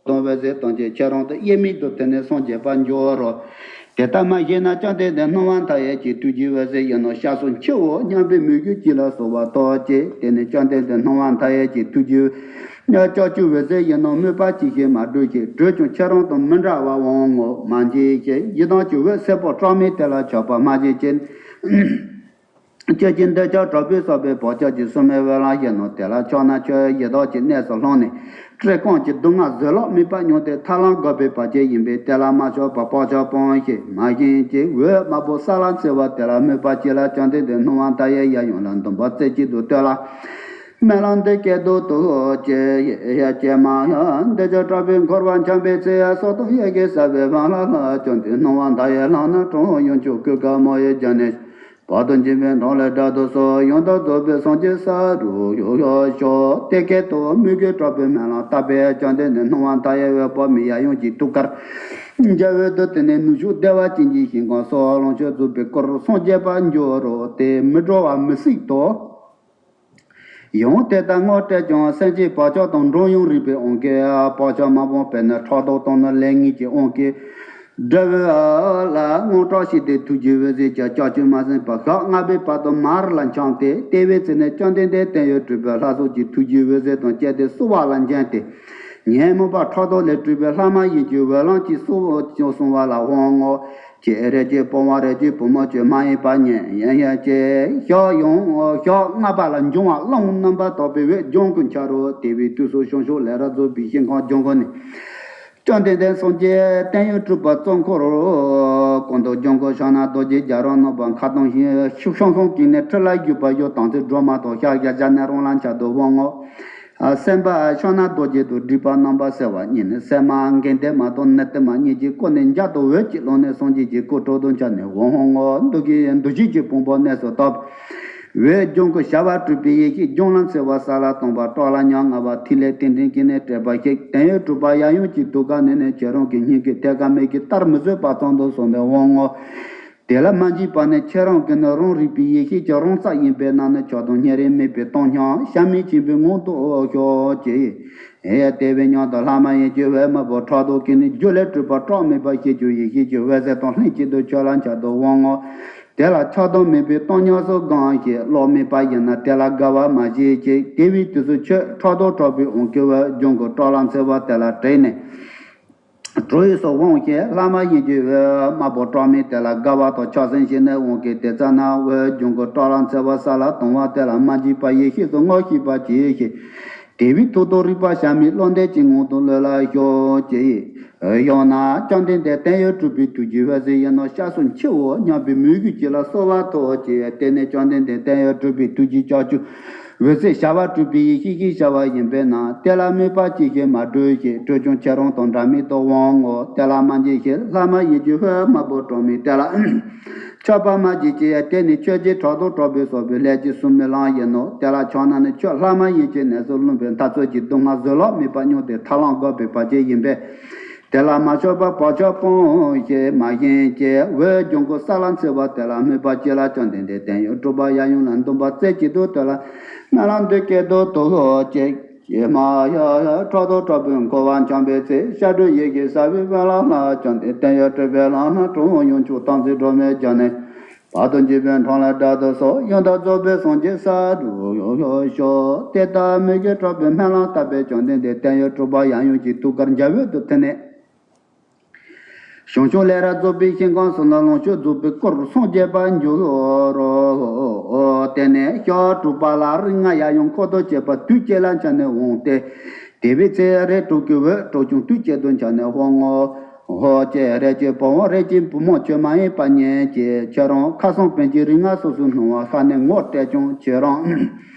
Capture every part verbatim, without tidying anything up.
དང་འོད་ཟེར་དང་བཅས་ཁྱེད་རང་དུ་དབྱེར་མེད་དུ་ཐིམ་ནས་སངས་རྒྱས་པར་འགྱུར་རོ། དེ་ལྟར་མ་ཤེས་ན་བཅོམ་ལྡན་འདས་སྣང་བ་མཐའ་ཡས་ཀྱི་ཐུགས་རྗེའི་འོད་ཟེར་ཡིན་ནོ། སྐྱབས་སུ་མཆིའོ་སྙམ་པའི་མོས་གུས་བསྐྱེད་ལ་གསོལ་བ་ཐོབ་ཅིག་དེ་ནས་བཅོམ་ལྡན་འདས་སྣང་བ་མཐའ་ཡས་ཀྱི་ཐུགས་རྗེའི་ལྕགས་ཀྱུའི་འོད་ཟེར་ཡིན་ནོ། མོས་པ་ཅི་བྱེད་མ་གྲོལ་ཞིག་གྲོལ་ཀྱང་ཁྱེད་རང་དང་མི་འབྲལ་བར་འོང་ངོ་། མ་འཇིགས་ཤིག་ཡི་དམ་གྱི་འོད་སེར་པོ་བཀྲག་མེད་དེ་ལ་ཆགས་པ་མ་བྱེད་ཅིག་ཁྱོད་ཀྱི་འདོད་ཆགས་དྲག་པོས་བསགས་པའི་བག་ཆགས་ཀྱི་སོར་མོས་འོད་རླུང་བཞིན་ནོ། དེ་ལ་ཆགས་ན་ཁྱོད་ཡི་དྭགས་ཀྱི་གནས་སུ་ལྷུང་ནས་བཀྲེས་སྐོམ་གྱི་སྡུག་བསྔལ་བཟོད་གླགས་མེད་པ་མྱོང་སྟེ་ཐར་ལམ་འགགས་པའི་བར་ཆད་ཡིན་པས། དེ་ལ་མ་ཆགས་པར་བག་ཆགས་སྤོངས་ཤིག་མ་བཞེངས་ཅིག་འོད་དམར་པོ་ས་ལ་འཚེར་བ་དེ་ལ་མོས་པ་བསྐྱེད་ལ་བཅོམ་ལྡན་འདས་སྣང་བ་མཐའ་ཡས་གཡས་གཡོན་ལ་འདུན་པ་རྩེ་གཅིག་ཏུ་བསྟོད་ལ། སྨོན་ལམ་འདི་སྐད་དུ་བཏབ་ཅིག་ཡེ་ཤེས་ཀྱི་མ་ཡང་འདི་ཕྱིར་གྲགས་པའི་འཁོར་བ་འཁྱམས་པའི་ཚེ། སྲོག་དང་ཡི་གེ་ཟད་པའི་བར་ལ་ལྷག་བཅོམ་ལྡན་སྣང་བ་མཐའ་ཡས་ལྷག་ན་གྲོལ་ཡོངས་སུ་གོས་དཀར་མོ་ཡི་རྒྱན་ནས། བར་དུ་འཇིགས་པའི་འཕྲང་ལས་བསྒྲལ་དུ་གསོལ། ཡང་དག་རྫོགས་པའི་སངས་རྒྱས་ས་རུ་ཡོད་ཤོག་དེ་སྐད་དུ་མོས་གུས་དྲག་པོས་སྨོན་ལམ་བཏབ་པས། བཅོམ་ལྡན་འདས་སྣང་བ་མཐའ་ཡས་འོད་དཔག་མེད་གཡས་གཡོན་གྱི་ཐུགས་ཀར་འཇའ་འོད་དུ་དེ་ནས་ནུབ་ཕྱོགས་བདེ་བ་ཅན་གྱི་ཞིང་ཁམས་སུ་ལོངས་སྤྱོད་རྫོགས་པའི་སྐུར་སངས་རྒྱས་པར་འགྱུར་རོ། དེ་མི་འགྲོ་བ་མི་སྲིད་དོ། ཡང་དེ་ལྟར་སྔོན་བསྐྲད་ཀྱང་སེམས་ཅན་བག་ཆགས་དང་འགྲོ་ཡང་རིག་པའི་དབང་གིས་བག་ཆགས་མ་སྤངས་པས་ནི་ཕྲག་དོག་དང་ནི་ལས་ངན་གྱི་དབང་གིས། དགྲ་བོ་ལ་དངངས་སྐྲག་སྐྱེས་ཏེ་ཐུགས་རྗེའི་འོད་ཟེར་གྱི་ལྕགས་ཀྱུས་མ་ཟིན་པར་ཞག་ལྔ་པའི་བར་དུ་མར་ལ་འཁྱམས་ཏེ། དེ་བས་ཚེ་ནས་བཅོམ་ལྡན་འདས་བརྟན་གཡོ་གྲུབ་པའི་ལྷ་ཚོགས་ཀྱི་ཐུགས་རྗེའི་འོད་ཟེར་དང་བཅས་ཏེ་བསུ་བ་ལ་འབྱོན་ཏེ། ཉོན་མོངས་པ་ཕྲག་དོག་ལས་གྲུབ་པའི་ལྷག་མ་ཡིན་གྱི་འོད་རླུང་གིས་བསུ་བ་གསུང་བ་ལ་དབང་ངོ་། ཀྱེ་རིགས་ཀྱི་བུའམ་རིགས་ཀྱི་བུ་མོ་ཁྱོད་མ་ཡེངས་པར་ཉན་ཡིན་ཡང་ཀྱེ། ཞག་ཡང་ཞག་ལྔ་པ་ལ་འབྱུང་བ་རླུང་རྣམ་པར་དག་པའི་འོད་ལྗང་ཁུ་འཆར་རོ། དེ་བས་དུས་སུ་བྱང་ཆུབ་ལས་རབ་རྫོགས་པའི་ཞིང་ཁམས་ལྗང་ཁུ་ནས། བཅོམ་ལྡན་འདས་སངས་རྒྱས་བརྟན་གཡོ་གྲུབ་པ་གཙོ་འཁོར་སྐུ་མདོག་ལྗང་ཁུ་ཕྱག་ན་རྡོ་རྗེ་རྒྱ་རོ་ནག་པོ་མཁའ་ལྡིང་ཞིང་ཤུགས་ཤང་ཤང་གིས་ནི་ཁྲི་ལ་བཞུགས་པ་ཡོད། དམ་ཚིག་སྒྲོལ་མ་དང་ཕྱག་རྒྱ་བཞག་ནས་རང་ལ་འཆར་དུ་དབང་ངོ་། སེམས་དཔའ་ཕྱག་ན་རྡོ་རྗེ་དང་སྒྲིབ་པ་རྣམ་པར་སེལ་བ་ཉིད་ནི་སྲན་མ་གན་དྷ་མ་དང་ནི་ཏིལ་མ་གཉིས་ཀྱི་སྐུ་ནི་འཇའ་དང་འོད་ཀྱི་ཀློང་ནས་སངས་རྒྱས་ཀྱི་སྐུ་དྲུང་དུ་འཆར་ནས་འོང་ངོ་། འདུ་ཤེས་འདུ་བྱེད་ཀྱི་ཕུང་པོ་གནས་སུ་དག་པའི་འོད་ལྗང་ཁུ་བྱ་བ་གྲུབ་པའི་ཡེ་ཤེས་ལྗང་ལ་འཚེར་བ་ས་ལ་སྟོང་པ་སྐྲག་ལ་ཉམ་ང་བ་ཐིག་ལེ་རྟེན་འབྲེལ་གྱིས་ནི་སྤྲས་པ་ཞིག་བརྟན་གཡོ་གྲུབ་པ་གཡས་གཡོན་གྱི་ཐུགས་ཀ་ནས་ནི་ཁྱེད་རང་གི་སྙིང་གའི་ཐད་ཀར་མིག་གིས་བལྟར་མི་བཟོད་པ་ཙམ་དུ་སོང་ནས་འོང་ངོ་། དེ་ལ་མ་འཇིགས་པ་ནི་ཁྱེད་རང་གིས་ནི་རང་རིག་པའི་ཡེ་ཤེས་ཀྱི་རང་རྩལ་ཡིན་པས་ན་ནི་ཆགས་སྡང་ཉེ་རིང་མེད་པའི་སྟོང་ཉིད་གཤའ་མིག་ཆེན་པོའི་ངང་དུ་ཤོག་ཅིག་ཨེ་ཡ། དེ་བས་མཉམ་དུ་ལྷག་མ་ཡིན་གྱི་འོད་དམར་པོ་ཕྲག་དོག་གིས་ནི་རྒྱུ་ལས་གྲུབ་པ་སྐྲག་མེད་པ་ཤེས་རྒྱུ་ཡེ་ཤེས་ཀྱི་འོད་ཟེར་དང་ལྷན་ཅིག་ཏུ་ཁྱོད་ལ་འཆར་དུ་དབང་ངོ་། དེ་ལ་ཆགས་སྡང་མེད་པའི་སྟོང་ཉིད་སུ་གང་ཞིག་བློ་མེད་པ་ཡིན་ན་དེ་ལ་དགའ་བ་མ་བྱེད་ཅིག་དེ་བས་དུས་སུ་ཁྱོད་ཕྲག་དོག་དྲག་པོའི་དབང་གིས་འོད་ལྗང་ཁུ་སྐྲག་ལ་འཚེར་བ་དེ་ལ་དྲན་ནས། གྲོལ་ཡས་སུ་འོང་ཞིག་ལྷག་མ་ཡིན་གྱི་འོད་དམར་པོ་སྐྲག་མེད་དེ་ལ་དགའ་བ་དང་ཆགས་ཞེན་ཞིག་ནི་དབང་གིས་དེ་ཙམ་ན་འོད་ལྗང་ཁུ་སྐྲག་ལ་འཚེར་བ་ས་ལ་ལྟུང་བ་དེ་ལ་མ་འཇིགས་པར་ཡེ་ཤེས་སུ་ངོ་ཤེས་པར་གྱིས་ཤིག་དེ་བས་ཐུགས་དང་རིག་པ་གཤའ་མིག་བློ་འདས་ཀྱི་ངང་དུ་ལྷོད་ལ་ཤོག་ཅིག་ཡང་ན་བཅོམ་ལྡན་འདས་བརྟན་གཡོ་གྲུབ་པའི་ཐུགས་རྗེའི་འོད་ཟེར་ཡིན་ནོ། སྐྱབས་སུ་མཆིའོ་སྙམ་པའི་མོས་གུས་བསྐྱེད་ལ་གསོལ་བ་ཐོབ་ཅིག་དེ་ནས་བཅོམ་ལྡན་འདས་བརྟན་གཡོ་གྲུབ་པའི་ཐུགས་རྗེའི་ལྕགས་ཀྱུ་འོད་ཟེར་བྱ་བ་གྲུབ་པའི་ཡེ་ཤེས་ཀྱི་བྱ་བ་ཡིན་པས་ན། དེ་ལ་མོས་པ་ཅི་བྱེད་མ་གྲོལ་ཞིག་གྲོལ་ཀྱང་ཁྱེད་རང་དང་འབྲལ་མེད་དུ་དབང་ངོ་། དེ་ལ་མ་འཇིགས་ཤིག་ལྷག་མ་ཡིན་གྱི་འོད་དམར་པོ་སྐྲག་མེད་དེ་ལ། ཆགས་པ་མ་བྱེད་ཅིག་དེ་ནི་ཁྱོད་ཀྱི་ཕྲག་དོག་དྲག་པོས་བསགས་པའི་ལས་ཀྱི་སོར་མོའི་རླུང་ཡིན་ནོ། དེ་ལ་ཆགས་ན་ནི་ཁྱོད་ལྷག་མ་ཡིན་གྱི་གནས་སུ་ལྷུང་བའི་འཐབ་རྩོད་ཀྱི་སྡུག་བསྔལ་བཟོད་གླགས་མེད་པ་མྱོང་སྟེ་ཐར་ལམ་འགགས་པའི་བར་ཆད་ཡིན་པས། དེ་ལ་མ་ཆགས་པར་བག་ཆགས་སྤོངས་ཤིག་མ་བཞེངས་ཅིག་འོད་ལྗང་ཁུ་ས་ལ་འཚེར་བ་དེ་ལ་མོས་པ་བསྐྱེད་ལ་བཅོམ་ལྡན་འདས་བརྟན་གཡོ་གྲུབ་པ་གཡས་གཡོན་ལ་འདུན་པ་རྩེ་གཅིག་ཏུ་བསྟོད་ལ། སྨོན་ལམ་འདི་སྐད་དུ་བཏབ་ཅིག་ཀྱེ་མ་ཡ་ཡ། ཕྲག་དོག་དྲག་པོའི་འཁོར་བ་འཁྱམས་པའི་ཚེ། ཞབས་དྲུང་ཡི་གེ་ཟབ་པའི་འོད་ལ་ལྷག་བཅོམ་ལྡན་བརྟན་གཡོ་གྲུབ་པའི་ལྷག་ན་གྲོལ་ཡོངས་སུ་དམ་ཚིག་སྒྲོལ་མའི་རྒྱན་ནས། བར་དུ་འཇིགས་པའི་འཕྲང་ལས་བསྒྲལ་དུ་གསོལ། ཡང་དག་རྫོགས་པའི་སངས་རྒྱས་ས་རུ་ཤོག་དེ་ལྟར་མོས་གུས་དྲག་པོས་སྨོན་ལམ་བཏབ་པས། བཅོམ་ལྡན་འདས་བརྟན་གཡོ་གྲུབ་པ་གཡས་གཡོན་གྱི་ཐུགས་ཀར་འཇའ་འོད་དུ་ཐིམ་ནས། བྱང་ཆུབ་ལས་རབ་རྫོགས་པའི་ཞིང་ཁམས་སུ་ནི་ལོངས་སྤྱོད་རྫོགས་པའི་སྐུར་སངས་རྒྱས་པར་འགྱུར་རོ། དེ་ནས་ཞག་དྲུག་པ་ལ་རིགས་ལྔ་གཡས་གཡོན་འཁོར་དང་བཅས་པ་དུས་གཅིག་ལ་འཆར་ནས་འོང་སྟེ། དེ་བས་ཚེ་རིགས་དྲུག་གི་འོད་དྲུག་ཀྱང་དུས་གཅིག་ཏུ་འཆར་ནས་འོང་ངོ་། ཧོ། ཀྱེ་རིགས་ཀྱི་བུའམ་རིགས་ཀྱི་བུ་མོ་ཁྱོད་མ་ཡེངས་པར་ཉོན་ཅིག་ཁྱེད་རང་ཁ་སང་ཕན་ཆད་རིགས་ལྔ་སོ་སོའི་སྣང་བ་ཤར་ནས་ངོ་སྤྲད་ཀྱང་ཁྱེད་རང་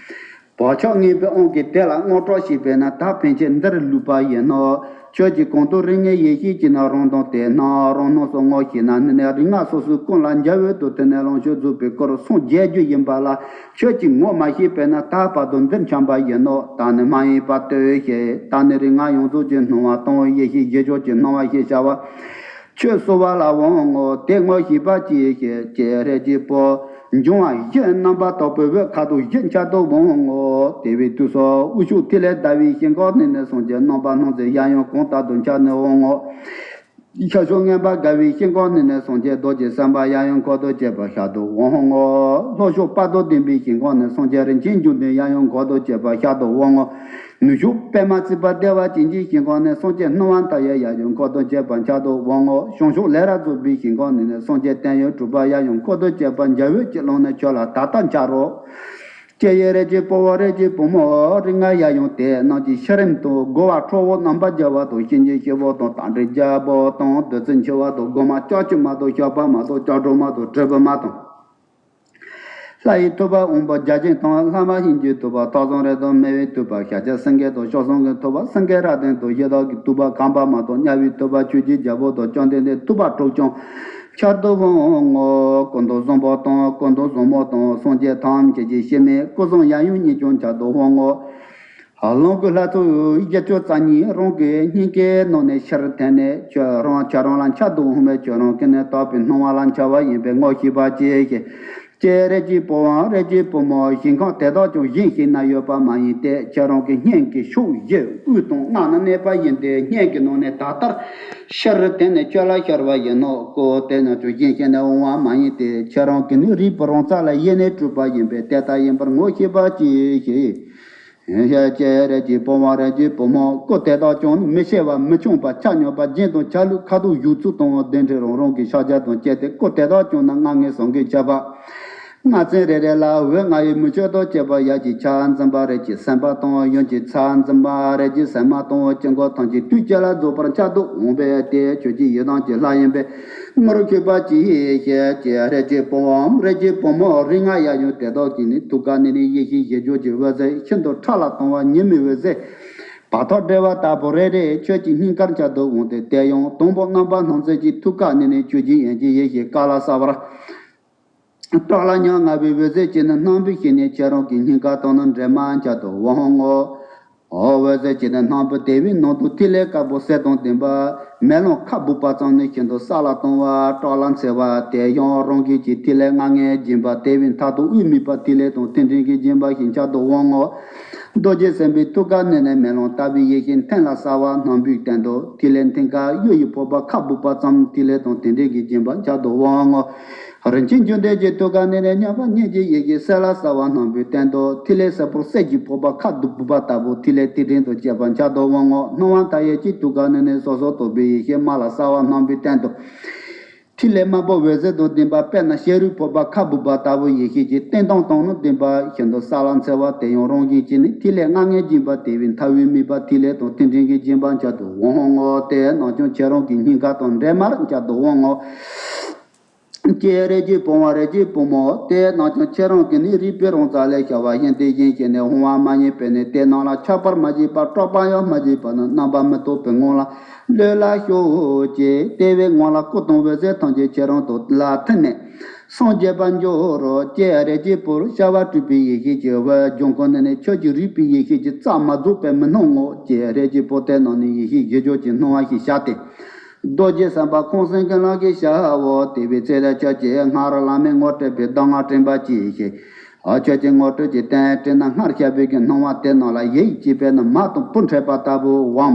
བག་ཆགས་ངན་པའི་དབང་གིས་དེ་ལ་དངངས་སྐྲག་སྐྱེས་པས་ན་ད་ཕན་ཆད་འདིར་ལུས་པ་ཡིན་ནོ། ཁྱོད་ཀྱིས་གང་དུ་རིགས་ལྔའི་ཡེ་ཤེས་ཀྱིས་ན་རང་དང་དེ་སྣང་རང་སྣང་སོགས་ངོ་ཤེས་ན་ནི་ནི་རིགས་ལྔ་སོ་སོའི་ཀུན་ལ་འཇའ་འོད་དུ་ཐིམ་ནས་ལོངས་སྤྱོད་རྫོགས་པའི་སྐུར་སངས་རྒྱས་རྒྱུ་ཡིན་པ་ལ། ཁྱོད་ཀྱིས་ངོ་མ་ཤེས་པས་ན་ད་བར་དུ་འདིར་འཁྱམས་པ་ཡིན་ནོ། ད་ནི་མ་ཡེངས་པར་ལྟོས་ཤིག་ད་ནི་རིགས་ལྔ་ཡོངས་རྫོགས་ཀྱི་སྣང་བ་དང་ཡེ་ཤེས་རྗེས་ཕྱོགས་ཀྱི་སྣང་བ་ཞེས་བྱ་བ། ཁྱོད་གསོལ་བ་ལ་དབང་ངོ་། དེ་ངོ་ཤེས་པར་གྱིས་ཤིག་ཀྱེ་རིགས་ཀྱི་བུ། འབྱུང་བ་བཞི་རྣམ་པར་དག་པའི་འོད་ཁ་དོག་བཞི་འཆར་དུ་འོང་ངོ་། དེ་བའི་དུས་སུ་དབུས་ཕྱོགས་ཐིག་ལེ་ཟླ་བའི་ཤིང་ཀུན་ནས་ནི་སངས་རྒྱས་རྣམ་པར་སྣང་མཛད་ཡབ་ཡུམ་གང་དག་ཏུ་འཆར་ནས་འོང་ངོ་། ཤར་ཕྱོགས་མངོན་པར་དགའ་བའི་ཤིང་ཀུན་ནས་ནི་སངས་རྒྱས་རྡོ་རྗེ་སེམས་དཔའ་ཡབ་ཡུམ་འཁོར་དང་བཅས་པ་འཆར་དུ་འོང་ངོ་། ལྷོ་ཕྱོགས་དཔལ་དུ་ལྡན་པའི་ཤིང་ཀུན་ནས་སངས་རྒྱས་རིན་ཆེན་འབྱུང་ལྡན་ཡབ་ཡུམ་འཁོར་དང་བཅས་པ་འཆར་དུ་འོང་ངོ་། ནུབ་ཕྱོགས་པདྨ་ཚེ་དཔལ་བདེ་བ་ཅན་གྱི་ཤིང་ཀུན་ནས་སངས་རྒྱས་སྣང་བ་མཐའ་ཡས་ཡབ་ཡུམ་འཁོར་དང་བཅས་པ་འཆར་དུ་འོང་ངོ་། བྱང་ཕྱོགས་ལས་རབ་རྫོགས་པའི་ཤིང་ཀུན་ནས་ནི་སངས་རྒྱས་བརྟན་གཡོ་གྲུབ་པ་ཡབ་ཡུམ་འཁོར་དང་བཅས་པ་འཆར་འོད་ཀྱི་ཀློང་ནས་ཁྱོད་ལ་ད་ལྟ་འཆར་རོ། ཀྱེ་ཡི་རིགས་ཀྱི་བུའམ་རིགས་ཀྱི་བུ་མོ། རིགས་ལྔ་ཡབ་ཡུམ་དེ་རྣམས་ཀྱི་ཤི་རིམ་དང་། རྒོལ་བ་ཁྲོ་བོ་རྣམ་པར་རྒྱལ་བ་དང་། གཤིན་རྗེ་ཤི་བོ་དང་། རྟ་མགྲིན་རྒྱལ་པོ་དང་། བདུད་རྩི་འཁྱིལ་བ་དང་། རྒོད་མ་ལྕགས་ཀྱུ་མ་དང་། ཞགས་པ་མ་དང་། ལྕགས་སྒྲོག་མ་དང་། གྲི་གུམ་མ་དང་། ལྷ་ཡི་ཐུབ་པ་དབང་པོ་བརྒྱ་བྱིན་དང་། ལྷ་མ་ཡིན་གྱི་ཐུབ་པ་སྟག་ཚང་རི་དང་། མི་བའི་ཐུབ་པ་ཤཱཀྱ་སེང་གེ་དང་། ཕྱོགས་བཟང་གི་ཐུབ་པ་སེང་གེ་རབ་བརྟན་དང་། ཡི་དྭགས་ཀྱི་ཐུབ་པ་ཁམས་པ་མ་དང་། དམྱལ་བའི་ཐུབ་པ་ཆོས་ཀྱི་རྒྱལ་པོ་དང་། བཅོམ་ལྡན་འདས་ཐུབ་པ་དྲུག་ཀྱང་འཆར་དུ་འོང་ངོ་། སྐུ་མདོག་བཟང་པོ་དང་། སྐུ་མདོག་བཟང་མོ་དང་། སངས་རྒྱས་ཐམས་ཅད་ཀྱི་སྐྱེ་མེད་སྐུ་གསུམ་ཡབ་ཡུམ་གཉིས་ཀྱང་འཆར་དུ་འོང་ངོ་། ལོངས་སྐུ་ལྷ་ཚོགས་བཞི་བཅུ་རྩ་གཉིས་རང་གི་སྙིང་གའི་ནང་ནས་ཕྱིར་འཐེན་ནས། ཁྱོད་རང་ཁྱོད་རང་ལ་འཆར་དུ་འོང་བས། ཁྱོད་རང་གིས་ནི་དག་པའི་སྣང་བ་ལ་འཆར་བ་ཡིན་པས་ངོ་ཤེས་པར་གྱིས་ཤིག། ཀྱེ་རིགས་ཀྱི་བུའམ་རིགས་ཀྱི་བུ་མོ། ཞིང་ཁམས་དེ་དག་ཀྱང་གཞན་ཞིག་ན་ཡོད་པ་མ་ཡིན་ཏེ། ཁྱེད་རང་གི་སྙིང་གི་ཕྱོགས་བཞི་དབུས་དང་ལྔ་ན་གནས་པ་ཡིན་ཏེ། སྙིང་གི་ནང་ནས་ད་ལྟར་ཕྱིར་དེ་ནས་ཁྱོད་ལ་ཤར་བ་ཡིན་ནོ། སྐུ་དེ་ནི་ཀྱང་གཞན་ཞིག་ནས་འོང་བ་མ་ཡིན་ཏེ། ཁྱེད་རང་གི་ནི་རིག་པའི་རང་རྩལ་ལ་ཡེ་ནས་གྲུབ་པ་ཡིན་པས། དེ་ལྟ་ཡིན་པར་ངོ་ཤེས་པར་གྱིས་ཤིག། ཡང་ཀྱེ་རིགས་ཀྱི་བུའམ་རིགས་ཀྱི་བུ་མོ། སྐུ་དེ་དག་ཀྱང་མི་ཤེས་པ་མི་ཆུང་བ་ཆ་སྙོམས་པ་རྒྱན་དང་ཆ་ལུགས་ཁ་དོག་བཞུགས་ཚུལ་དང་གདན་ཁྲི་རང་རང་གི་ཕྱག་རྒྱ་དང་བཅས་ཏེ། སྐུ་དེ་དག་ཀྱང་ནི་ལྔ་ལྔའི་ཟུང་གིས་ཁྱབ་པ། ལྔ་ཚན་རེ་རེ་ལ་འོད་ལྔ་ཡི་མུ་ཁྱུད་དང་བཅས་པ། ཡབ་ཀྱི་ཆ་འཛིན་པ་རིགས་ཀྱི་སེམས་དཔའ་དང་། ཡུམ་གྱི་ཆ་འཛིན་པ་རིགས་ཀྱི་སེམས་མ་དང་། དཀྱིལ་འཁོར་ཐམས་ཅད་དུས་གཅིག་ལ་རྫོགས་པར་འཆར་དུ་འོང་བས་ཏེ། ཁྱོད་ཀྱི་ཡི་དམ་གྱི་ལྷ་ཡིན་པས། ངོ་ཤེས་པར་གྱིས་ཤིག། ཀྱེ་རིགས་ཀྱི་བུའམ་རིགས་ཀྱི་བུ་མོ། རིགས་ལྔ་ཡབ་ཡུམ་དེ་དག་གི་ནི་ཐུགས་ཀ་ནས་ནི་ཡེ་ཤེས་ཞི་སྦྱོར་གྱི་འོད་ཟེར་ཤིན་ཏུ་ཕྲ་ལ་དྭངས་པ་ཉི་མའི་འོད་ཟེར་བ་ཐག་བསྒྲིལ་བ་ལྟ་བུ་རེ་རེ་ཁྱོད་ཀྱི་སྙིང་གར་འཆར་དུ་འོང་སྟེ། དེ་ཡང་དང་པོ་རྣམ་པར་སྣང་མཛད་ཀྱི་ཐུགས་ཀ་ནས་ནི་ཆོས་ཀྱི་དབྱིངས་ཀྱི་ཡེ་ཤེས་ཀ་ལ་ས་བར་སྐྲག་ལ་ཉམ་ང་བའི་འོད་ཟེར་གྱིས་ནི་སྣང་བའི་ཞིང་ནས་ཁྱེད་རང་གི་སྙིང་ག་དང་ནི་འདྲེས་མར་འཆར་དུ་འོང་ངོ་། འོད་ཟེར་གྱིས་ནི་སྣང་བའི་དེ་བའི་ནང་དུ་ཐིག་ལེ་དཀར་པོ་གསེར་དང་ལྡན་པ། མེ་ལོང་ཁ་སྦུབ་པ་ཙམ་ནི་ཤིན་ཏུ་ས་ལ་དྭངས་པ་བཀྲག་ལ་འཚེར་བ། དེ་ཡང་རང་བཞིན་གྱི་ཐིག་ལེ་ལྔ་ལྔའི་སྦྱིན་པ། དེ་བའི་མཐའ་དང་དབུས་མེད་པ་ཐིག་ལེ་དང་མཐིལ་ཕྲན་གྱི་སྦྱིན་པ་ཞིག་འཆར་དུ་འོང་ངོ་། རྡོ་རྗེ་སེམས་དཔའི་ཐུགས་ཀ་ནས་ནི་མེ་ལོང་ལྟ་བུའི་ཡེ་ཤེས་འཐེན་ལ་གསལ་བ་སྣང་བའི་སྟེང་དུ། ཐིག་ལེ་མཐིང་ཀ་གཡུ་ཡི་ཕོར་པ་ཁ་སྦུབ་པ་ཙམ་ཐིག་ལེ་དང་མཐིལ་ཕྲན་གྱི་སྦྱིན་པ་འཆར་དུ་འོང་ངོ་། རིན་ཆེན་འབྱུང་ལྡན་གྱི་ཐུགས་ཀ་ནས་ནི་མཉམ་པ་ཉིད་ཀྱི་ཡེ་ཤེས་གསལ་ལ་གསལ་བ་སྣང་བའི་སྟེང་དུ། ཐིག་ལེ་སེར་པོ་གསེར་གྱི་ཕོར་པ་ཁ་སྦུབ་པ་ལྟ་བུ་ཐིག་ལེ་ཐིག་ཕྲན་དང་བཅས་པ་འཆར་དུ་འོང་ངོ་། སྣང་བ་མཐའ་ཡས་ཀྱི་ཐུགས་ཀ་ནས་ནི་སོ་སོར་རྟོག་པའི་ཡེ་ཤེས་དམར་ལ་གསལ་བ་སྣང་བའི་སྟེང་དུ། ཐིག་ལེ་དམར་པོ་འོད་ཟེར་དང་ལྡན་པ་དཔེར་ན་བྱ་རུའི་ཕོར་པ་ཁ་སྦུབ་པ་ལྟ་བུ་ཡེ་ཤེས་ཀྱི་རྟེན་དང་དང་ནི་ལྡན་པ་ཤིན་ཏུ་གསལ་ལ་འཚེར་བ། དེ་ཡང་རང་བཞིན་གྱིས་ནི་ཐིག་ལེ་ལྔ་ལྔའི་སྦྱིན་པ། དེ་བའི་མཐའ་དབུས་མེད་པ་ཐིག་ལེ་དང་མཐིལ་ཕྲན་གྱི་སྦྱིན་པ་འཆར་དུ་འོང་ངོ་། དེ་རྣམས་ཀྱང་ཁྱེད་རང་གི་སྙིང་ག་དང་འདྲེས་མར་འཆར་དུ་འོང་ངོ་། ཀྱེ་རིགས་ཀྱི་བུའམ་རིགས་ཀྱི་བུ་མོ། དེ་རྣམས་ཀྱང་ཁྱེད་རང་གི་ནི་རིག་པའི་རང་རྩལ་ལས་ཤར་བ་ཡིན་ཏེ། གཞན་ཞིག་ནས་འོང་བ་མ་ཡིན་པས་ནི། དེ་རྣམས་ལ་ཆགས་པར་མ་བྱེད་པར། སྐྲག་པ་ཡང་མ་བྱེད་པར་ནི། རྣམ་པར་མི་རྟོག་པའི་ངང་ལ་གློད་ལ་ཤོག་ཅིག། དེ་བས་ངང་ལ་སྐུ་དང་འོད་ཟེར་ཐམས་ཅད་ཁྱེད་རང་དང་ལ་མཐུན་ནས་སངས་རྒྱས་པར་འགྱུར་རོ། ཀྱེ་རིགས་ཀྱི་བུ། ཤར་བ་སྤྲུལ་པའི་ཡེ་ཤེས་ཀྱི་འོད་ལྗང་ཁུ་ནི་ནི་ཁྱོད་ཀྱི་རིག་པའི་ཡེ་ཤེས་ཀྱི་རྩལ་མ་རྫོགས་པས་མི་སྣང་ངོ་། ཀྱེ་རིགས་ཀྱི་བུ། དེ་རྣམས་ནི་ཡེ་ཤེས་བཞི་སྦྱོར་གྱི་སྣང་བ་ཞིག་བྱ་སྟེ། རྡོ་རྗེ་སེམས་དཔའ་ཁོང་སེང་གི་ལག་གིས་བྱའོ། དེ་བའི་ཚེ་ལ་ཁྱོད་ཀྱིས་སྔར་བླ་མའི་ངོ་སྤྲོད་པའི་གདམས་ངག་དྲན་པར་གྱིས་ཤིག། ཁྱོད་ཀྱིས་ངོ་སྤྲོད་ཀྱི་རྟེན་དྲན་ན། སྔར་བཤད་པའི་གི་སྣང་བ་དེ་རྣམས་ལ་ཡིད་ཆེས་པས་ན་མ་དང་བུ་འཕྲད་པ་ལྟ་བུའམ།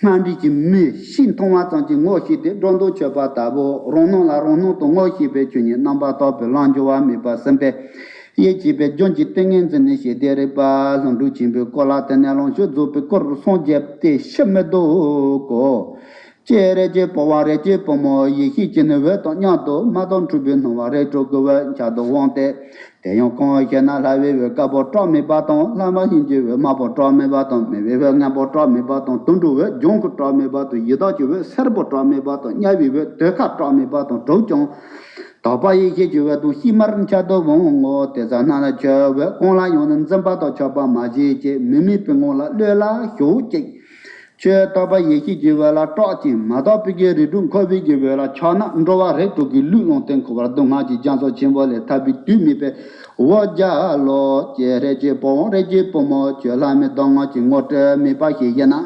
སྔར་འདྲིས་ཀྱི་མི་ཤེས་མཐོང་བ་ཙམ་གྱིས་ངོ་ཤེས་ཏེ་སྒྲོ་འདོགས་ཆོད་པ་ལྟ་བུ། རང་སྣང་ལ་རང་སྣང་དུ་ངོ་ཤེས་པའི་ཆོས་ཉིད་རྣམ་པར་དག་པའི་ལམ་འགྱུར་བ་མེད་པ་ཟིན་པས། ཡིད་ཆེས་པའི་རྒྱུན་གྱི་ཏིང་ངེ་འཛིན་ནི་ཞི་བདེ་རིག་པ་ལྷུན་གྲུབ་ཆེན་པོའི་སྐུ་ལ་བརྟེན་ནས་ལོངས་སྤྱོད་རྫོགས་པའི་སྐུར་སངས་རྒྱས་ཏེ་ཕྱིར་མི་ལྡོག་གོ། ཀྱེ་རིགས་ཀྱི་བུའམ་རིགས་ཀྱི་བུ་མོ། ཡེ་ཤེས་ཀྱི་ནི་འོད་དང་མཉམ་དུ་མ་དང་འཁྲུལ་པའི་སྣང་བ་རིགས་དྲུག་གི་འོད་འཆར་དུ་འོང་སྟེ། དེ་ཡང་གང་ཞེ་ན། ལྷ་བའི་འོད་དཀར་པོ་བཀྲག་མེད་པ་དང་། ལྷ་མ་ཡིན་གྱི་འོད་དམར་པོ་བཀྲག་མེད་པ་དང་། མི་བའི་འོད་སྔོན་པོ་བཀྲག་མེད་པ་དང་། དུད་འགྲོའི་འོད་ལྗང་ཁུ་བཀྲག་མེད་པ་དང་། ཡི་དྭགས་ཀྱི་འོད་སེར་པོ་བཀྲག་མེད་པ་དང་། དམྱལ་བའི་འོད་དུད་ཁ་བཀྲག་མེད་པ་དང་། དྲུག་ཀྱང་དག་པ་ཡེ་ཤེས་ཀྱི་འོད་དང་ཕྱེ་མར་འཆར་དུ་འོང་ངོ་། དེ་ཙམ་ན་ནི་ཁྱོད་འོད་གང་ལ་ཡང་ནི་འཛིན་པ་དང་ཆགས་པ་མ་བྱེད་ཅིག། མི་དམིགས་པའི་ངང་ལ་གློད་ལ་ཤོག་ཅིག། ཁྱོད་དག་པ་ཡེ་ཤེས་ཀྱི་འོད་ལ་སྐྲག་ཅིང་མ་དག་པའི་གི་རིགས་དྲུག་འཁོར་བའི་གི་འོད་ལ་ཆགས་ན། འགྲོ་བ་རིགས་དྲུག་གི་ལུས་ལོངས་སྟེ་འཁོར་བར་སྡུག་བསྔལ་གྱི་རྒྱ་མཚོ་ཆེན་པོ་ལས་ཐར་པའི་དུས་མེད་པས་འོ་བརྒྱལ་ལོ། ཀྱེ་རིགས་ཀྱི་བུའམ་རིགས་ཀྱི་བུ་མོ། ཁྱོད་ལྷ་མིའི་གདམས་ངག་གི་ངོ་སྤྲོད་མེད་པ་ཞིག་ཡིན་ན།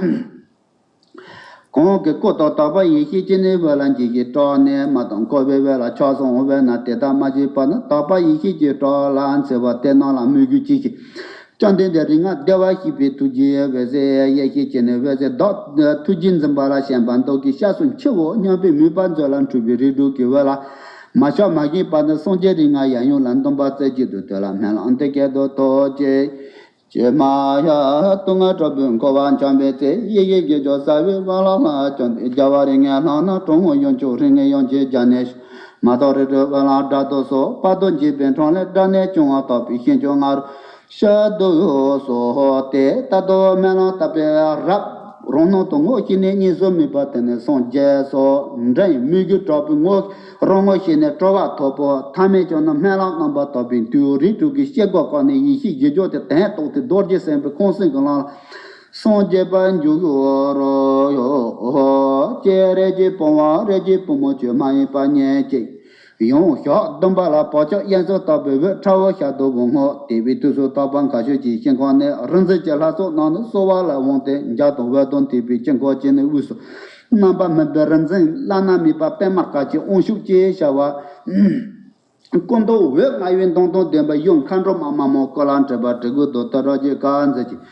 གང་གི་སྐུ་དང་དག་པ་ཡེ་ཤེས་ཀྱི་ནི་འོད་ལ་འཇིགས་ཤིང་སྐྲག་ནས། མ་དང་འཁོར་བའི་འོད་ལ་ཆགས་སོང་བས་ན། དེ་ལྟར་མ་བྱས་པར་ནི་དག་པ་ཡེ་ཤེས་ཀྱི་སྐྲག་ལ་འཚེ་བ་དེ་རྣམས་ལ་མོས་གུས་ཅི་ཞིག་བསྐྱངས་ཏེ་འདིར་རིག་སྔགས་བཟླ་བ་ཞེས་པའི་ཐུགས་རྗེའི་འོད་ཟེར། ཡེ་ཤེས་ཀྱི་ནི་འོད་ཟེར་བདག་ཐུགས་རྗེས་འཛིན་པ་ལ་ཞེན་པ་བདག་གི་སྐྱབས་སུ་མཆིའོ་སྙམ་པའི་མོས་པ་མཛོད་ལ་འཁྲུལ་པའི་རིགས་དྲུག་གི་འོད་ལ་མ་ཆགས་མ་ཞེན་པར་ནི་སངས་རྒྱས་རིགས་ལྔ་ཡང་ཡུམ་ལ་འདུན་པ་རྩེ་གཅིག་ཏུ་བཏོད་ལ་སྨོན་ལམ་འདི་སྐད་དུ་བཏབ་ཅིག་ཀྱེ་མ་ཧྱ། སྡུག་བསྔལ་དྲག་པོས་འཁོར་བ་འཁྱམས་པའི་ཚེ། ཡེ་ཤེས་ཀྱི་ཆུ་ཟབ་པའི་འོད་ལ་ལྷག་ཀྱང་། རྒྱལ་བ་རིགས་ལྔའི་ལྷ་རྣམས་གྲོང་ཁྱེར་ཡུམ་གྱི་རིགས་ལྔའི་ཡང་ཅིག་རྒྱ་ནས། མ་དག་རིགས་དྲུག་འོད་ལ་སྒྲ་དུ་གསོལ། དཔལ་དུ་འཇིགས་པའི་འཕྲང་ལས་སྒྲ་སྙན་བྱུང་བ། དག་པའི་ཞིང་བཅུ་ལྔ་རུ་ཤར་དུ་གསོལ་ཏེ། ད་དུང་སྨོན་ལམ་བཏབ་པའི་རབ་རང་སྣང་དུ་ངོ་ཤེས་ནས་གཉིས་སུ་མེད་པ་དེ་ནི་སངས་རྒྱས་སོ། འདྲེན་མོས་གུས་དྲག་པོས་ངོ་རང་ངོ་ཤེས་ནས་གྲོལ་བ་ཐོབ་པོ། ཐ་མལ་ཅན་རྣམས་སྨོན་ལམ་རྣམ་པར་དག་པའི་མཐུས་རིགས་དྲུག་གི་སྐྱེ་སྒོ་བཀག་ནས་ཡེ་ཤེས་ཀྱི་རྒྱུ་དེ་དོན་རྟོགས་ཏེ་རྡོ་རྗེ་སེམས་དཔའི་ཁང་སེང་གི་ལམ་ལ་སངས་རྒྱས་པར་འགྱུར་རོ། ཀྱེ་རིགས་ཀྱི་བུའམ་རིགས་ཀྱི་བུ་མོ་ཁྱོད་མ་ཡེངས་པར་ཉོན་ཅིག་ཡང་ཞག་བདུན་པ་ལ་བག་ཆགས་གཡས་སུ་དག་པའི་འོད་ཕྲ་བོ་ཤར་དུ་འོང་ངོ་། དེ་བའི་དུས་སུ་དག་པ་མཁའ་སྤྱོད་ཀྱི་ཤིང་ཁམས་ནས་རིག་འཛིན་གྱི་ལྷ་ཚོགས་རྣམས་ནི་གསོལ་བ་ལ་དབང་སྟེ་འཇའ་དང་འོད་དང་འཐད་པའི་དཀྱིལ་འཁོར་གྱི་ནི་དབུས་སུ་རྣམ་པར་སྨིན་པའི་རིག་འཛིན་བླ་ན་མེད་པ་པདྨ་དཀར་གྱི་དབང་ཕྱུག་ཅེས་བྱ་བ། སྐུ་མདོག་འོད་ལྔ་བའི་མདངས་དང་ལྡན་པ་ཡུམ་མཁའ་འགྲོ་མ་དམར་མོ་སྐུ་ལ་འཁྲིལ་བ་གྲི་གུག་དང་ཐོད་ཁྲག་གིས་བཀབ་མཛད་ཅིང་།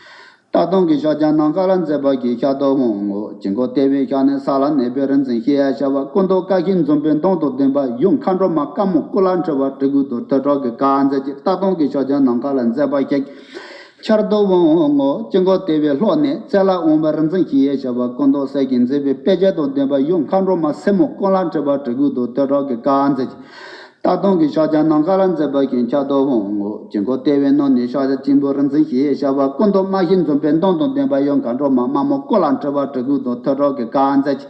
སྟག་གདོང་གི་ཕྱག་རྒྱ་ནམ་མཁའ་ལ་མཛད་པ་གིས་ཤར་དུ་འོང་ངོ་། དཀྱིལ་འཁོར་ལྟེ་བའི་ཞབས་ནས་ས་ལ་གནས་པའི་རིག་འཛིན་ཞེས་བྱ་བ་སྐུ་མདོག་དཀར་ཞིང་འཛུམ་པའི་མདངས་དང་ལྡན་པ་ཡུམ་མཁའ་འགྲོ་མ་དཀར་མོ་སྐུ་ལ་འཁྲིལ་བ་གྲི་གུག་དང་ཐོད་ཁྲག་གིས་བཀབ་མཛད་ཅིང་། སྟག་གདོང་གི་ཕྱག་རྒྱ་ནམ་མཁའ་ལ་མཛད་པ་ཞིག་ཤར་དུ་འོང་ངོ་། དཀྱིལ་འཁོར་ལྟེ་བའི་ལྷོ་ནས་ཚེ་ལ་དབང་བའི་རིག་འཛིན་ཞེས་བྱ་བ་སྐུ་མདོག་གསེར་གྱི་མཛེས་པའི་དཔེ་བྱད་དང་ལྡན་པ་ཡུམ་མཁའ་འགྲོ་མ་སེར་མོ་སྐུ་ལ་འཁྲིལ་བ་གྲི་གུག་དང་ཐོད་ཁྲག་གིས་བཀབ་མཛད་ཅིང་། སྟག་གདོང་གི་ཕྱག་རྒྱ་ནམ་མཁའ་ལ་མཛད་པ་ཞིག་ཤར་དུ་འོང་ངོ་། དཀྱིལ་འཁོར་ལྟེ་བའི་ནང་ནས་ཕྱག་རྒྱ་ཆེན་པོའི་རིག་འཛིན་ཞེས་བྱ་བ་སྐུ་མདོག་དམར་ཞིང་འཛུམ་པའི་མདངས་དང་ལྡན་པ་ཡུམ་མཁའ་འགྲོ་མ་དམར་མོ་སྐུ་ལ་འཁྲིལ་བ་གྲི་གུག་དང་ཐོད་ཁྲག་གིས་བཀབ་མཛད་ཅིང་།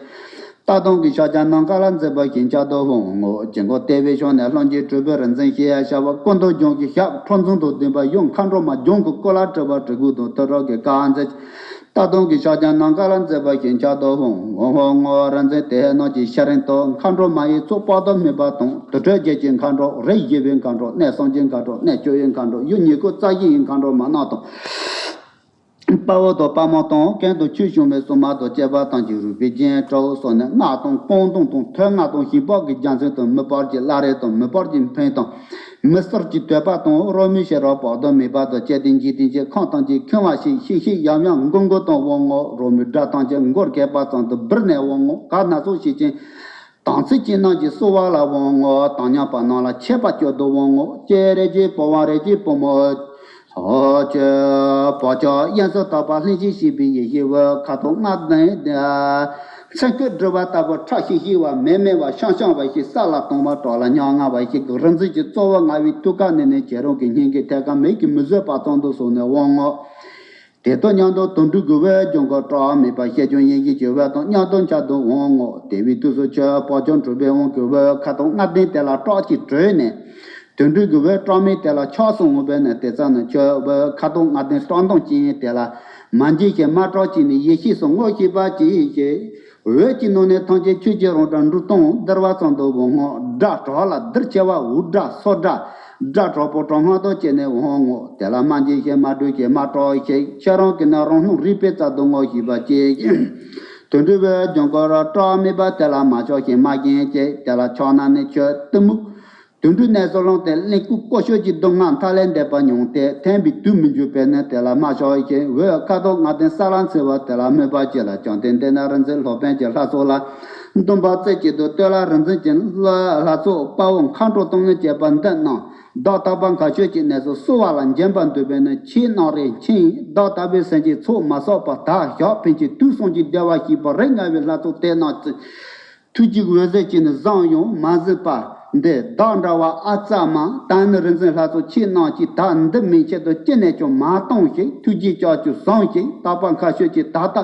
སྟག་གདོང་གི་ཕྱག་རྒྱ་ནམ་མཁའ་ལ་མཛད་པ་ཞིག་ཤར་དུ་འོང་ངོ་། དཀྱིལ་འཁོར་ལྟེ་བའི་ཕྱོགས་ནས་ལྷུན་གྱིས་གྲུབ་པའི་རིག་འཛིན་ཞེས་བྱ་བ་སྐུ་མདོག་ལྗང་གུའི་ཞབས་ཁྲ་འཛིན་དང་ལྡན་པ་ཡུམ་མཁའ་འགྲོ་མ་ལྗང་གུ་སྐུ་ལ་འཁྲིལ་བ་གྲི་གུག་དང་ཐོད་ཁྲག་གིས་བཀབ་མཛད་ཅིང་། སྟག་གདོང་གི་ཕྱག་རྒྱ་ནམ་མཁའ་ལ་མཛད་པ་ཞིག་ཤར་དུ་འོང་ངོ་། རིག་འཛིན་དེ་རྣམས་ཀྱི་ཤ་རིམ་དུ་མཁའ་འགྲོ་མ་ཡི་ཚོགས་དཔག་ཏུ་མེད་པ་དང་། དུར་ཁྲོད་བརྒྱད་ཀྱི་མཁའ་འགྲོ། རིགས་བཞི་པའི་མཁའ་འགྲོ། གནས་གསུམ་གྱི་མཁའ་འགྲོ། གནས་བཅུ་ཡི་མཁའ་འགྲོ། ཡུལ་ཉེར་དགུ་རྩ་བཞི་ཡི་མཁའ་འགྲོ་མ་རྣམས་དང་། དཔའ་བོ་དང་དཔའ་མོ་དང་། གང་དུ་ཆོས་བྱུང་བའི་སྲུང་མ་དང་བཅས་པ་ཐམས་ཅད་རུས་པའི་རྒྱན་དྲུག་སོགས་ནས་སྔགས་དང་སྐོམ་གདུང་དང་ཐོད་རྔ་དང་ཞིང་ལྤགས་ཀྱི་རྒྱལ་མཚན་དང་མེ་སྤར་གྱི་བླ་རེ་དང་མེ་སྤར་གྱི་འཕན་དང་། མི་གསར་གྱི་དོད་པ་དང་རོལ་མོའི་ཤེས་རབ་དཔག་ཏུ་མེད་པ་དང་བཅས་ཏེ་འཇིག་རྟེན་གྱི་ཁམས་ཐམས་ཅད་ཁེངས་པ་ཞིག་ཤིག་ཤིག་ཡང་ཡང་འགུལ་འགུལ་དང་འོང་ངོ་། རོལ་མོའི་སྒྲ་ཐམས་ཅད་མགོར་གད་པ་ཙམ་དུ་སྦུར་ནས་འོང་ངོ་། ག་སྣ་ཚོགས་ཤིག་ཅན་དམ་ཚིག་ཅན་རྣམས་ཀྱིས་གསོལ་བ་ལ་འོང་ངོ་། དམ་ཉམས་པ་རྣམས་ལ་མཆོད་པ་སྐྱོར་དུ་འོང་ངོ་། ཀྱེ་རིགས་ཀྱི་བུའམ་རིགས་ཀྱི་བུ་མོ། ཨོ་ཅེ། བག་ཆགས་གཡས་སུ་དག་པ་ལྷན་ཅིག་སྐྱེས་པའི་ཡེ་ཤེས་འོད་ཁ་དོག་ལྔ་ལྡན་ཏེ། མཚོན་གྱི་སྒྲིབ་པ་ལྟ་བུ་ཁྲ་ཤིག་ཤིག་བ་མེ་མེ་བ་ཤང་ཤང་བ་ཞིག་ས་ལ་དྭངས་པ་དྲག་ལ་ཉམ་ང་བ་ཞིག་གི་རིག་འཛིན་གྱི་གཙོ་བོ་ལྔ་བའི་ཐུགས་ཀ་ནས་ནི་བྱེ་རང་གི་སྙིང་གི་ཐད་ཀ་མིག་གིས་མི་བཟོད་པ་ཙམ་དུ་སོང་ནས་འོང་ངོ་། དེ་དང་མཉམ་དུ་དུང་སྦྲུལ་གྱི་འོད་ལྗང་གུ་བཀྲག་མེད་པ་ཤེར་ཕྱིན་ཡེ་ཤེས་ཀྱི་འོད་དང་མཉམ་དུ་འཆར་དུ་འོང་ངོ་། དེ་བའི་དུས་སུ་ཁྱོད་བག་ཆགས་འཁྲུལ་པའི་དབང་གིས་འོད་ཁ་དོག་ལྔ་ལྡན་དེ་ལ་སྐྲག་ཅིང་བྲོས་ནས། དུང་སྦྲུལ་གྱི་འོད་བཀྲག་མེད་དེ་ལ་ཆགས་སུ་འོང་བས་ན། དེ་ཙམ་ན་ཁྱོད་འོད་ཁ་དོག་ལྔ་ལྡན་བཀྲག་མདངས་ཅན་དེ་ལ་མ་འཇིགས་ཤིང་མ་སྐྲག་ཅིག་ནས་ཡེ་ཤེས་སུ་ངོ་ཤེས་པ་ཅིག་ཞེས། འོད་ཀྱི་ནང་ནས་ཐམས་ཅད་ཆོས་ཀྱི་རང་སྒྲ་འབྲུག་སྟོང་ལྡིར་བ་ཙམ་དུ་འོང་ངོ་། སྒྲ་གྲགས་ལ་ལྡིར་ཆེ་བ་འུར་སྒྲ་སོ་སྒྲ་སྒྲ་གྲགས་པོ་གྲགས་སྔགས་དང་བཅས་ནས་འོང་ངོ་། དེ་ལ་མ་འཇིགས་ཤིང་མ་བྲོས་ཤིང་མ་སྐྲག་ཅིག་ཁྱེད་རང་གིས་ནི་རང་སྣང་རིག་པའི་རྩལ་དུ་ངོ་ཤེས་པ་ཅིག་དུང་སྦྲུལ་འོད་ལྗང་གུ་ར་བཀྲག་མེད་པ་དེ་ལ་མ་ཆགས་ཤིང་མ་ཞེན་ཅིག་དེ་ལ་ཆགས་ན་ནི་ཁྱོད་གཏི་མུག་དུད་འགྲོའི་གནས་སུ་ལངས་ཏེ་གླེན་ལྐུགས་ཀོ་ཤོད་ཀྱི་སྡུག་བསྔལ་མཐའ་ལས་འདས་པ་མྱོང་སྟེ་ཐོན་པའི་དུས་མི་འགྱུར་བས་ནི་དེ་ལ་མ་ཆགས་ཤིང་འོད་ཁ་དོག་ལྔ་ལྡན་ས་ལ་འཚེར་བ་དེ་ལ་མོས་པ་ཅི་ལ་བྱང་སྟེ་འདི་ན་རིག་འཛིན་སློབ་དཔོན་གྱི་ལྷ་ཚོགས་ལ་འདུན་པ་རྩེ་གཅིག་ཏུ་བཏོད་ལ་རིག་འཛིན་གྱི་ལྷ་ཚོགས་དཔའ་བོ་མཁའ་འགྲོ་དང་ནི་བཅས་པ་འདི་རྣམས་བདག་དག་པ་མཁའ་སྤྱོད་ཀྱི་གནས་སུ་གསོལ་བ་ལ་འབྱོན་པར་འདོད་པས་ནི་ཁྱེད་རྣམས་རེ་མཁྱེན། བདག་ལྟ་བུའི་སེམས་ཅན་ཚོགས་མ་བསགས་པར་ད་ཞག་ཕན་ཆད་དུས་གསུམ་གྱི་བདེ་བར་གཤེགས་པ་རིགས་ལྔ་པའི་ལྷ་ཚོགས་དེ་རྣམས་ཀྱི། ཐུགས་ཀྱི་འོད་ཟེར་གྱིས་ནི་བཟང་ཡང་མ་གཟིགས་པ། འདི་བདག་འདྲ་བ་ཨ་ཙ་མ། ད་ནི་རིག་འཛིན་ལྷ་ཚོགས་ཁྱེད་རྣམས་ཀྱིས་ད་འདི་མན་ཆད་དུ་ཅི་ནས་ཀྱང་མ་གཏོང་ཞིག་ཐུགས་རྗེའི་ལྕགས་ཀྱུས་བཟུང་ཞིག་དག་པ་མཁའ་སྤྱོད་ཀྱི་ད་ལྟ་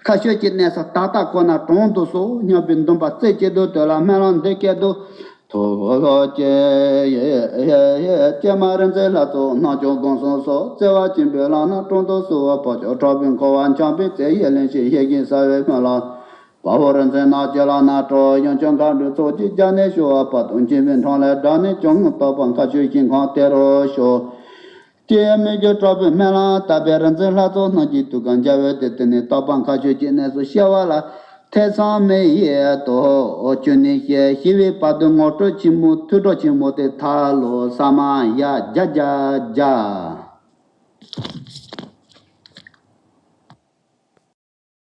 མཁའ་སྤྱོད་ཀྱི་གནས་སུ་ད་ལྟ་ཁོ་ན་དྲང་དུ་གསོལ་སྙམ་པའི་འདུན་པ་རྩེ་གཅིག་ཏུ་བཏོད་ལ་སྨོན་ལམ་འདི་སྐད་དུ། ཐུགས་ཀྱི་ཀྱེ་མ་རིག་འཛིན་ལྷ་ཚོགས་རྣམས་ཀྱང་དགོངས་སུ་གསོལ། བརྩེ་བ་ཆེན་པོས་ལག་ན་དྲང་དུ་གསོལ་བ། བག་ཆགས་དྲག་པོས་འཁོར་བ་འཁྱམས་པའི་ཚེ། ཡེ་ལེན་ཞིང་ཡེ་ཤེས་གསལ་བའི་སྨོན་ལམ། དཔའ་བོ་རིག་འཛིན་རྣམས་ཀྱི་ལག་ན་སྤྲོ། ཡུམ་ཆེན་མཁའ་འགྲོའི་ཚོགས་ཀྱིས་རྒྱ་ནས་ཞུ་བ། དཔལ་དུ་འཇིགས་པའི་འཕྲང་ལས་སྒྲ་སྙན་བྱུང་ངོ་། དག་པ་མཁའ་སྤྱོད་ཞིང་ཁམས་དེ་རུ་ཤོག་ཀྱེ་མོས་གུས་དྲག་པོས་སྨོན་ལམ་བཏབ་པའི་རིག་འཛིན་ལྷ་ཚོགས་རྣམས་ཀྱི་ཐུགས་ཀར་འཇའ་འོད་དེ་དེ་ནས་དག་པ་མཁའ་སྤྱོད་ཀྱི་གནས་སུ་ཤར་བ་ལ། ཐེ་ཚོམ་མེད་ཡེ་དོ་ཅུ་ནི་ཤེས་ཤི་བའི་བར་དུ་ངོ་སྤྲོད་ཆེན་མོ་ཐོས་སྒྲོག་ཆེན་མོ་དེ་ཐ་ལོ་ས་མ་ཡ་རྒྱ་རྒྱ་རྒྱ།